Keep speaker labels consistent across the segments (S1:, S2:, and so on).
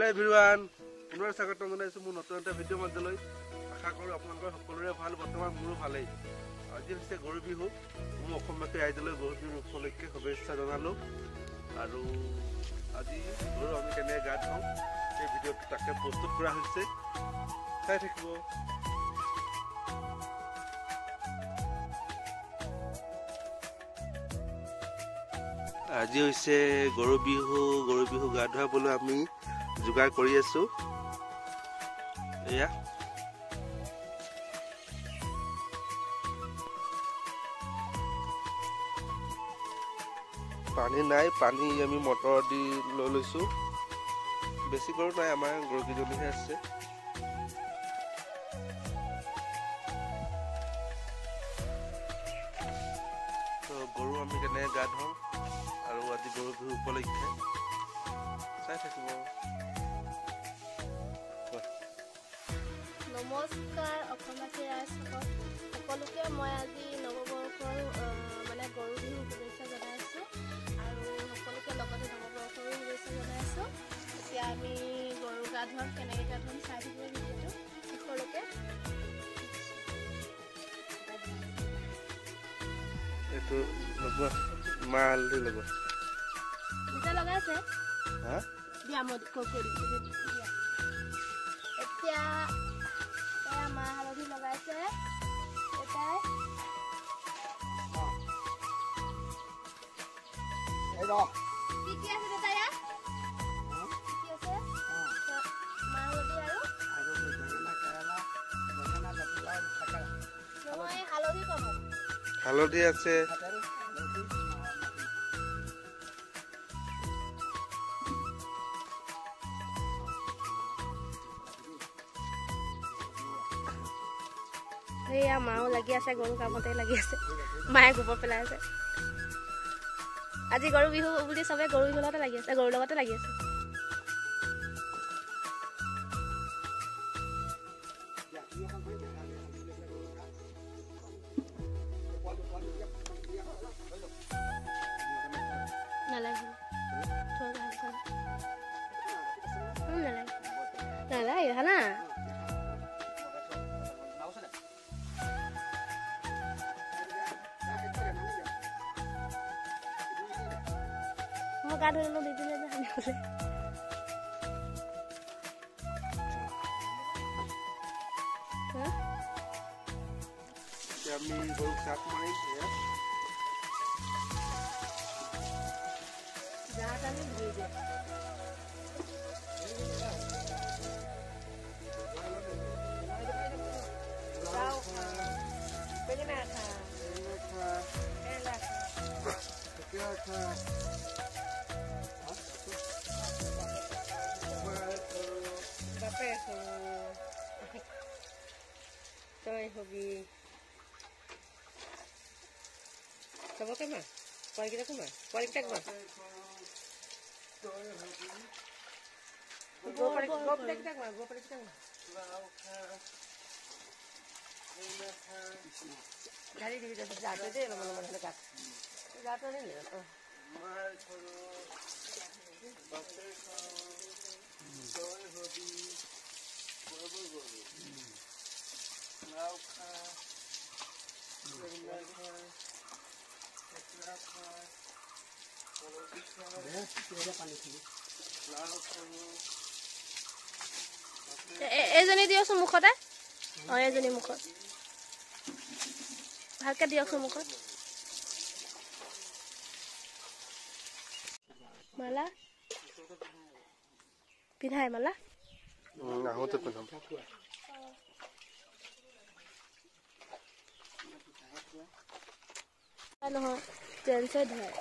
S1: Hello' everyone, পুনৰ স্বাগতম জনাইছোঁ মোৰ নতুন এটা ভিডিঅ' মাজলৈ। আশা কৰোঁ আপোনালোকৰ সকলোৰে ভাল, বৰ্তমান মোৰো ভালেই। আজি হৈছে গৰু বিহু। মোৰ অসমবাসী ৰাইজলৈ গৰু বিহুৰ উপলক্ষে শুভেচ্ছা জনালোঁ। আৰু আজি গৰু আমি কেনেকৈ গা ধুৱাওঁ সেই ভিডিঅ'টো তাকে প্ৰস্তুত কৰা হৈছে, চাই থাকিব। আজি হৈছে গৰু বিহু। গৰু বিহু গা ধুৱাবলৈ আমি যোগাৰ কৰি আছো। এয়া পানী নাই, পানী আমি মটৰ দি লৈ লৈছো। বেছি গৰু নাই, আমাৰ গৰুকেইজনীহে আছে। তো গৰু আমি কেনেকৈ গা ধুৱাওঁ আৰু আজি গৰু বিহু উপলক্ষে চাই থাকিব।
S2: নমস্কাৰ অসমবাসী ৰাইজসকল, সকলোকে মই আজি নৱবৰ্ষৰ মানে গৰু বিহু শুভেচ্ছা জনাইছোঁ আৰু সকলোকে লগতে নৱবৰ্ষৰো শুভেচ্ছা জনাইছোঁ। এতিয়া আমি গৰু গা ধুৱাম, কেনেকৈ গা ধুৱাম চাই থাকিব ভিডিঅ'টো শেষলৈকে।
S1: এইটো লগোৱা, মাহ হালধি লগোৱা
S2: দুটা লগাইছে।
S1: হা
S2: দিয়া, মই কৈ দিম দিয়া। এতিয়া মাহ হালধি লগাইছে এটাই। কি কি আছে দাদা ইয়াত? কি কি আছে? মাহ হালধি আৰু নহয়, হালধি কম
S1: হালধি আছে।
S2: সেয়া মাও লাগি আছে, গৰু কামতে লাগি আছে, মায়ে গোবৰ পেলাই আছে। আজি গৰু বিহু বুলি চবে গৰু বিহুৰ লগতে লাগি আছে, গৰুৰ লগতে লাগি আছে। নালাগে, নালাগে, নালাগে, হা। মই গা ধুই দি দিলে যে সানিবলৈ।
S1: আমি গৰুক চাপ মাৰিম।
S2: বেঙেনা খা, কেৰেলা খা,
S3: তই হবি চবকে মা, পোৱালিকেইটাকো মা, পোৱালিকেইটাক মা, গৰু পোৱালিকেইটাক মা, গৰু পোৱালিকেইটাক মা। ঢালি দিবি, তাৰপিছত জাটো দেই অলপমান অলপমান হ'লে গাত জাটো আনিলে। অঁ,
S2: এইজনী দিয়কচোন মুখতে। অঁ, এইজনী মুখত ভালকে দিয়কচোন মুখত। মালা পিন্ধাই, মালা
S1: আহোঁতে পিন্ধাম।
S2: নহয়, জেন্টছে ধুৱাই।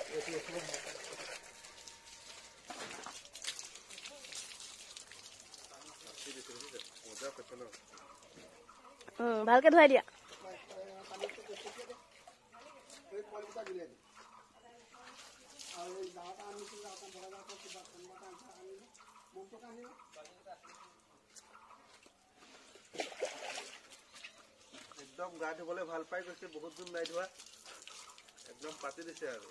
S2: ভালকে ধুৱাই দিয়া।
S1: একদম গা ধুবলৈ ভাল পাই গৈছে, বহুত দিন নাই ধোৱা, একদম পাতি দিছে আৰু।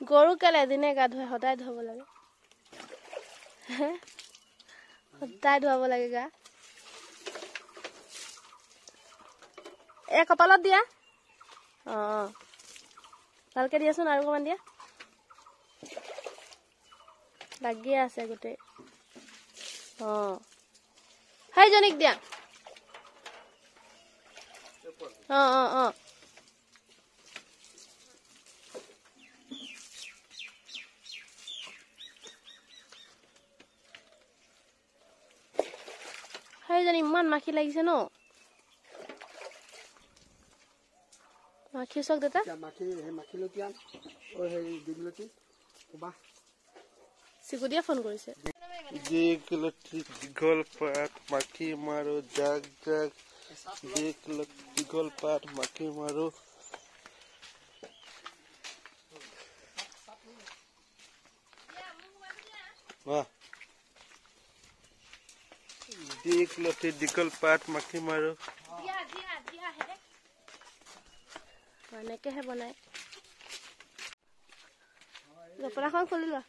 S2: গৰু কেলে এদিনে গা ধুৱাই, সদায় ধুৱাব লাগে, সদায় ধুৱাব লাগে গা। এ কপালত দিয়া, অঁ ভালকে দিয়াচোন, আৰু অকণমান দিয়া, লাগিয়ে আছে গোটেই। অঁ সেইজনীক দিয়া। অঁ অঁ অঁ সেইজনী ইমান মাখি লাগিছে ন, মাখি চাওক দেউতা। চিকুটিয়ে ফোন কৰিছে।
S1: দীঘলতি দীঘল পাত মাখি মাৰো জাক জাক, দীঘলতি দীঘল পাত মাখি মাৰো। দীঘলতি দীঘল পাত মাখি মাৰো।
S2: এনেকেহে বনাই। জপনাখন খুলি লোৱা।